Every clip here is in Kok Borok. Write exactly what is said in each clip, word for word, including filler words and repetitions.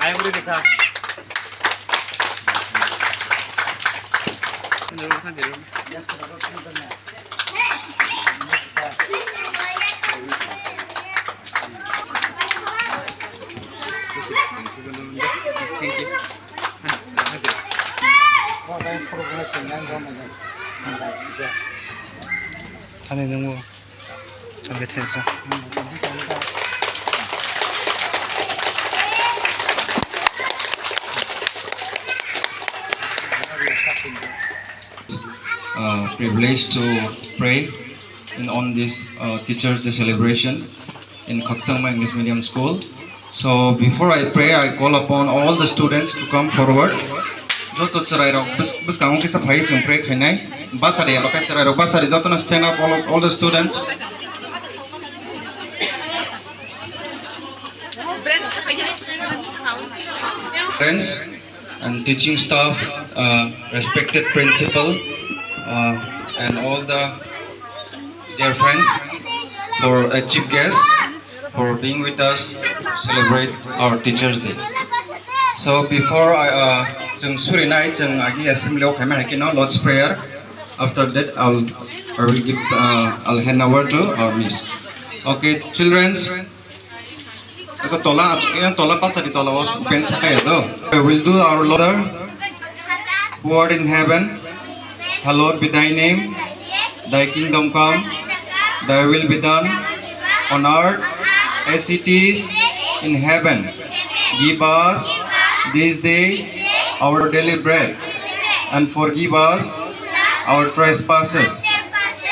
Ayang beri dekha. Thank you. Thani nungbo. Ang khe thengsa. Uh, privilege to pray in on this, uh, Teachers' Day celebration in Khakchangma English Medium School. So before I pray, I call upon all the students to come forward. Joto chwrairok bwskango kisa phai chwng pray khainai. Bachari abo khe chwrairok bachari jotono stand up, all, all the students. Friends and teaching staff, uh, respected principal, uh, and all the dear friends, for a chief guest, for being with us to celebrate our Teachers' Day. So before I, uh, chwng surinai, chwng agi assembly o khaima hai kheno Lord's Prayer. After that, I'll, I will give, uh, I'll hand over to our miss. Okay, children. Eko tola, eko tola pasari tola o pen sakai do. We will do our Lord, who art in heaven, hallowed be thy name. Thy kingdom come. Thy will be done on earth as it is in heaven. Give us this day our daily bread, and forgive us our trespasses,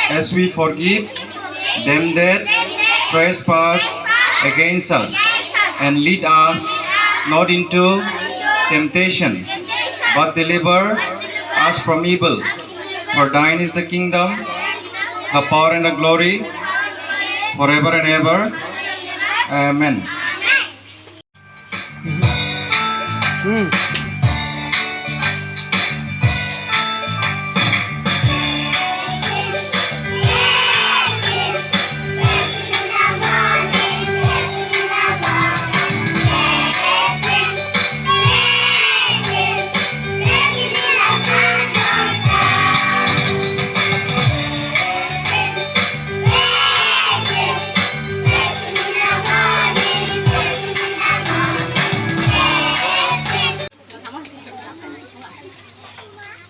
as we forgive them that trespass against us, and lead us not into temptation, but deliver us from evil. For thine is the kingdom, the power, and the glory, forever and ever. Amen.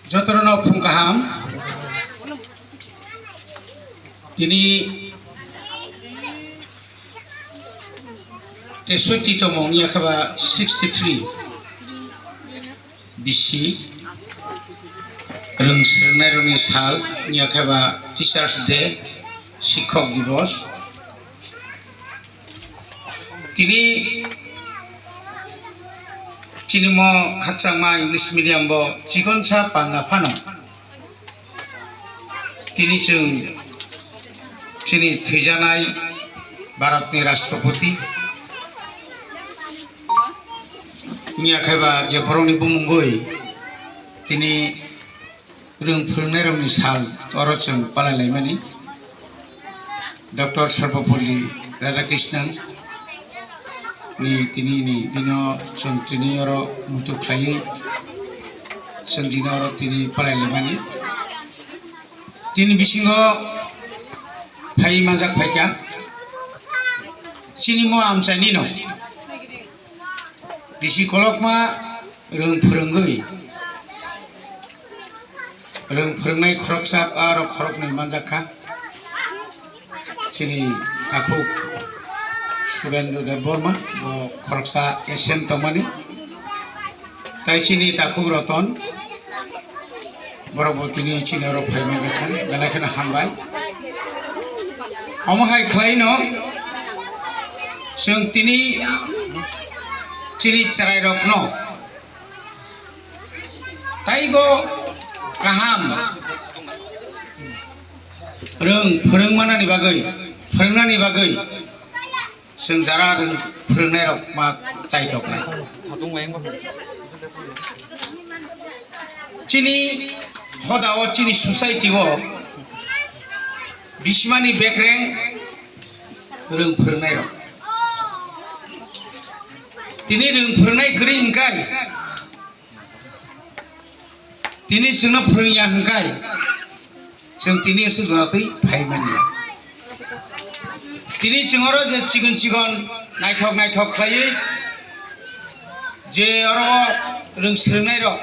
Jotono phung kaham. Tini tesoiti tongmung ya khe ba sixty three. Bisi rwng swrwngnairokni sal, wngya khe ba Teachers' Day, Sikhok Dibos. Tini chini mo khakchangma English medium bo chikonsa panda phano. Tini chwng chini thwijanai Bharatni Rashtrapati wngya khe ba je borokni bumung bai tini rwng phwrwngnairokni sal oro chwng palai laimani. Doctor Sarvapalli Radhakrishnan ni tini ni bino chwng tini oro muitu khlaiwi chwng tini oro tini palai laimani. Tini bisingo phai manjak phaikha chini mo amchaini no bisi kolokma rwng phwrwngwi, rwng phwrwngnai khoroksa aro khoroknwi manjak kha. Chini takhuk Subendra Debbarma, bo khoroksa S M tongmani. Tai chini takhuk Roton, borok bo tini chini oro phai manjak kha, belai kheno hambai. Omo hai khlai no, chwng tini chini chwrairokno taibo kaham rwng phwrwng manani bagwi, phwrwngnani bagwi chwng jara rwng phwrwngnairok ma chaithoknai. Chini hoda o, chini society o bisimani bekreng rwng phwrwngnairok. Tini rwng phwrwngnai kwrwi hwnkhai, tini chwngno phwrwngya hwnkhai, chwng tini aswk jora twi phai manya. Tini chwng oro je chikon chikon naithok naithok khlaiwi je oro rwng swrwngnairok,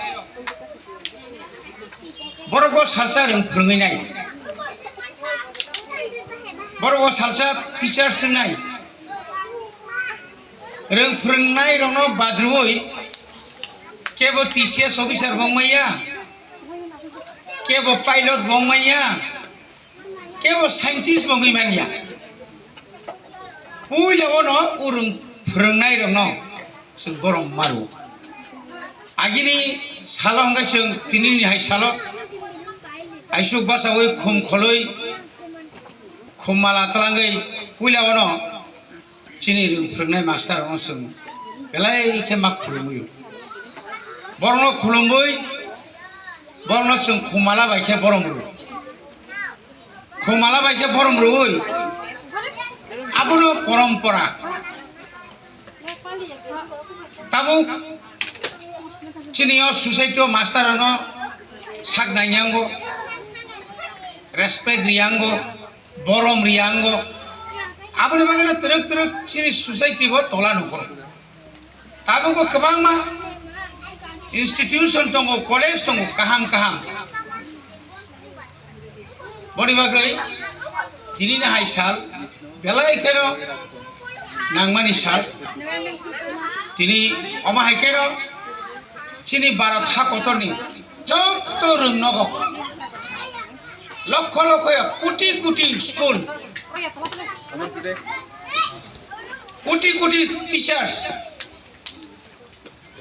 borok o salsa rwng phwrwngwi nai, borok o salsa teachers wngnai. Rwng phwrwngnai rokno badrwi kebo T C S officer bo wng manya, kebo pilot bo wng manya, kebo scientist bo wngwi manya. Puila bono o rwng phwrwngnai rokno chwng borom maru. Agini salo hwnkhe chwng tinini hai salo aisuk bachaui khum kholwi khum mala twlangwi puila bono chini rwng phwrwngnai master rokno chwng belai khe ma khulumwi. Borokno khulumwi, borokno chwng khumala bai khe borom rw. Khumala bai khe borom rwwi. Abono porompora. Tabuk chini o society o master rokno sak naiyango, respect riyango. Borom riyango. Aboni bagwi no twrwk twrwk chini society bo tola nukho. Tabukbo kwbangma institution tongo, college tongo, kaham kaham. Boni bagwi tinini hai sal belai kheno nangmani sal. Tini omo hai kheno chini Bharat ha kotorni joto rwng nogo. Lokho lokho ya, koti koti school, koti koti teachers,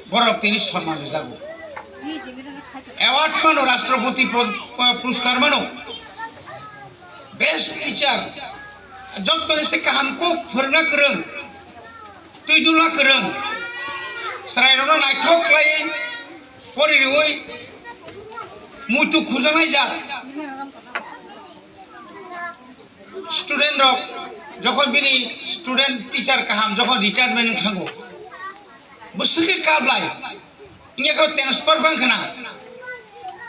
borok tini sonman rijago. Award mano, Rashtrapati pu-, pu-, puroskar mano, best teacher, jottoni se kaham kok phwrwngna kwrwng, twi dula kwrwng, chwrairokno naithok khlaiwi pori rwui muitu khujaknai jat. Student rok jokhon bini student teacher kaham jokhon retirement wng thango, bwswk khe kablai, wngya khe transfer bang khna,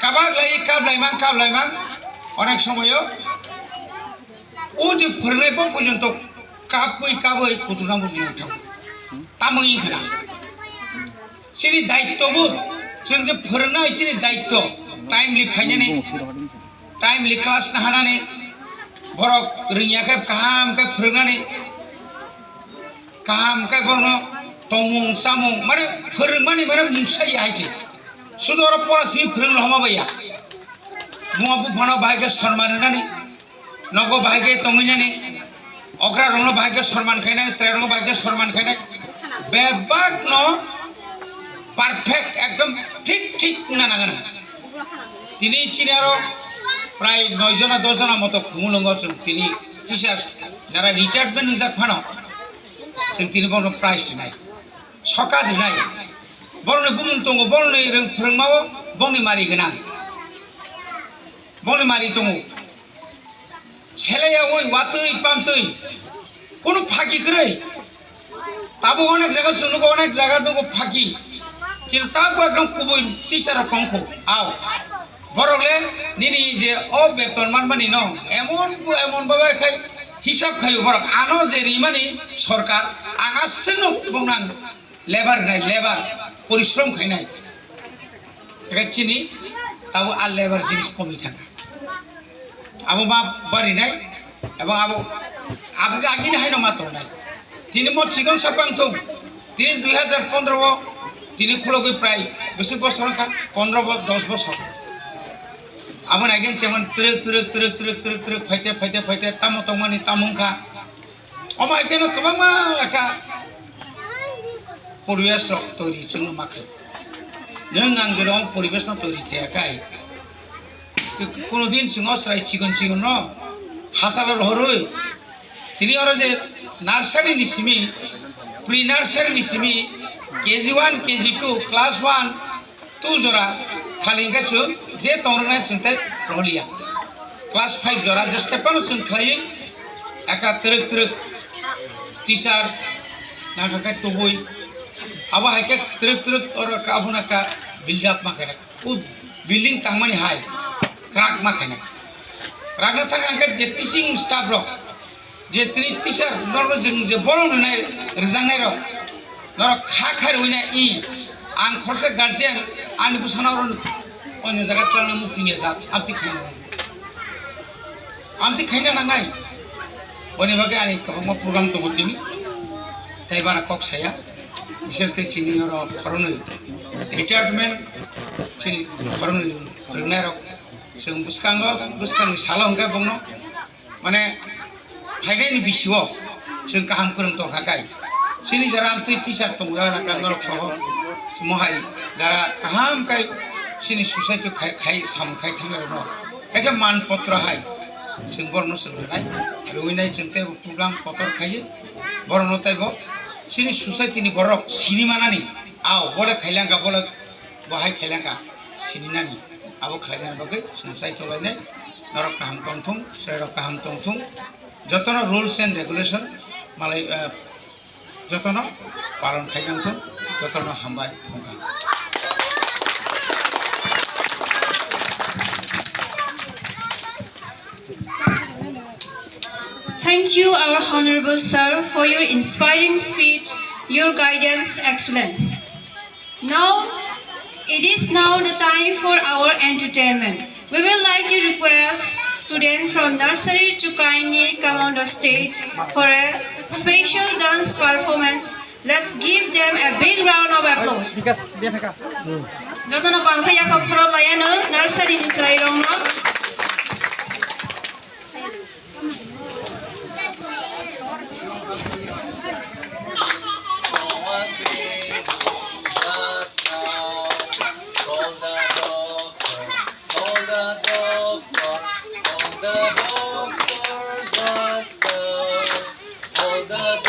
kabak lai kablai mang kablai mang, onek somoyo o je phwrwngnai bo porjonto kabwi kabwi kutung nang bujui nang thango, tamo wng khna. Chini daitto bo, chwng je phwrwngnai chini daitto, timely phainani, timely class naharnani, borok rwngya khe kaham khe phwrwngnani, kaham khe borokno tongmung chamung mane phwrwngmani mane mungsa ya hai se. Sudu oro pora simi phwrwng rohorma baiya. Buma buphano bahai khe sonman rwnani, nogo bahai khe tongwi nani, okra rokno bahai khe sonman khainai, chwrai rokno bahai khe sonman khainai, bebak no perfect ekdom thik thik wngna nangano. Tini chini aro prai noi jona dos jona moto khumulwngo chwng tini teachers jara retirement wngjak phano chwng tini bono prize rwnai, sokat rwnai. Borokni bumung tongo, borokni rwng phwrwngmao bongni mari gwnang, bongni mari tongo. Seleyaui watwi pamtwi kunu phaki kwrwi. Tabuk onek jaga chwng nugo, onek jaga nugo phaki. Kintu tabuk ekdom kubui teacher rok tongkho. Ao. Borok le nini je o beton manmani no emon bo emon baba khai hisab khaio borok. Ano je rimani sorkar, ang aswkno bongno ang Labour wnai, labour, porishrom khainai. Eka chini tabuk a labour jinis komwi thangkha. Abo ma barinai, abo, abo, abo khe agini haino ma tongnai. Tini mo chikon sapang thung. Tini dui hazar pondro o tini khulogwi prai bwswk bosor wngkha, pondro bo, dos bosor. Abo nai khe chemon twrwk, twrwk, twrwk, twrwk, twrwk, twrwk, phaite, phaite, phaite, tamo tongmani tamo wngkha. Omo hai kheno kwbangma ekta poribesh rok toiri chwngno ma khe. Nwng ang jora omo poribesh no toiri khaya khai. Tei kuno din chwng o chwrai chikon chikon no hachalo rohorwi. Tini oro je nursery ni simi, pre nursery ni simi, K G one, K G two, class one, Tu jora khali hwnkhe chwng je tongrwnai chwng tei rohorliya. Class five jora jeste phano chwng khlaiwi ekta twrwk twrwk teacher nangkha khe tubui. Abo hai khe twrwk twrwk oro khe abono ekta build up ma khainai. O building tangmani hai kwrak ma khainai. Kwrak no thang ang khe je teaching staff rok, je tini teacher norok jwng je bolong rwnai, rwjaknai rok, norok kha khai rwina i, ang khoroksa guardian, ani bwsano oro onyo jaga twlangna muchung ya jak, amtwi khaina nangnai. Amtwi khaina nangnai. Boni bagwi ani kwbangma program tongo tini. Tai bara kok saya. Bishes khe chini oro khoroknwi retirement, chini khoroknwi phwrwngnairok. Chwng bwskango, bwskangni salo hwnkhe bongno, mane, phainaini bisio chwng kaham kwrwng tongkha kai. Chini jara amtwi teacher tongo elaka norok soho, mohai jara kaham kai chini society khai, khai samung khai thangnairokno kaisa man potro hai chwng borokno chwng rwnai, rwinai chwng teibo program kotor khaiwi borokno teibo chini society ni borok sini manani, ao bole khailangkha, bole bo hai khailangkha, sininani. Abo khlainani bagwi chwng chaitokhlainai. Norok kaham tongthung, chwrairok kaham tongthung. Jotono rules and regulation malai, eh, jotono palon khaijang thung, jotono hambai wngkha. Thank you, our Honorable Sir, for your inspiring speech, your guidance excellent. Now, it is now the time for our entertainment. We would like to request students from nursery to kindly come on the stage for a special dance performance. Let's give them a big round of applause. Jotono palkha yaphak khorop laiano nursery ni chwrairokno.